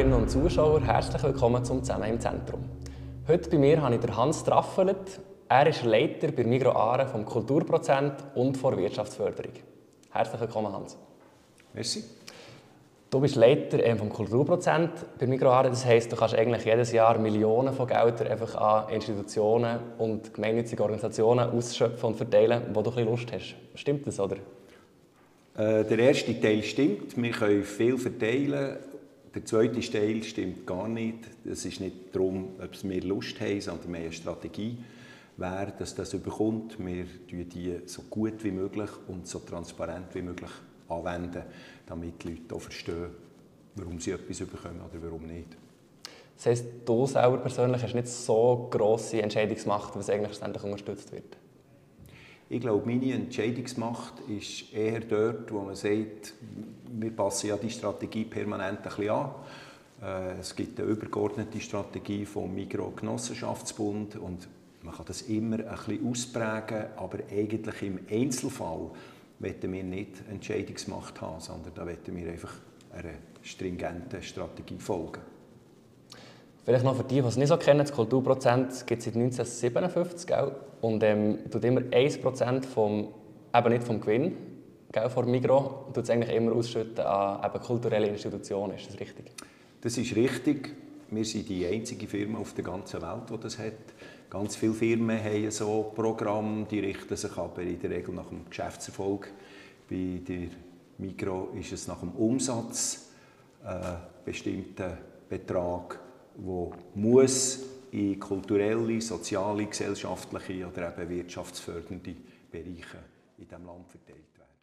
Zuschauerinnen und Zuschauer, herzlich willkommen zum «Zusammen im Zentrum». Heute bei mir habe ich Hans Traffelt. Er ist Leiter bei Migros Aare vom Kulturprozent und der Wirtschaftsförderung. Herzlich willkommen, Hans. Merci. Du bist Leiter vom Kulturprozent bei Migros Aare. Das heisst, du kannst eigentlich jedes Jahr Millionen von Geldern einfach an Institutionen und gemeinnützige Organisationen ausschöpfen und verteilen, wo du ein bisschen Lust hast. Stimmt das, oder? Der erste Teil stimmt. Wir können viel verteilen. Der zweite Teil stimmt gar nicht. Es ist nicht darum, ob wir Lust haben, sondern wir haben eine Strategie, wer das überkommt. Wir anwenden die so gut wie möglich und so transparent wie möglich anwenden, damit die Leute auch verstehen, warum sie etwas bekommen oder warum nicht. Das heisst, du selber persönlich hast nicht so grosse Entscheidungsmacht, was eigentlich ständig unterstützt wird? Ich glaube, meine Entscheidungsmacht ist eher dort, wo man sagt, wir passen ja die Strategie permanent ein bisschen an. Es gibt eine übergeordnete Strategie vom Migros Genossenschaftsbund und man kann das immer ein bisschen ausprägen, aber eigentlich im Einzelfall wollen wir nicht Entscheidungsmacht haben, sondern da wollen wir einfach einer stringenten Strategie folgen. Vielleicht noch für die es nicht so kennen, das Kulturprozent gibt es seit 1957, gell? Und tut immer 1% nicht vom Gewinn, gell, von Migros, tut es eigentlich immer ausschütten an eben kulturelle Institutionen. Ist das richtig? Das ist richtig. Wir sind die einzige Firma auf der ganzen Welt, die das hat. Ganz viele Firmen haben so Programme, die richten sich aber in der Regel nach dem Geschäftserfolg. Bei der Migros ist es nach dem Umsatz bestimmter Betrag, der muss in kulturelle, soziale, gesellschaftliche oder eben wirtschaftsfördernde Bereiche in diesem Land verteilt werden.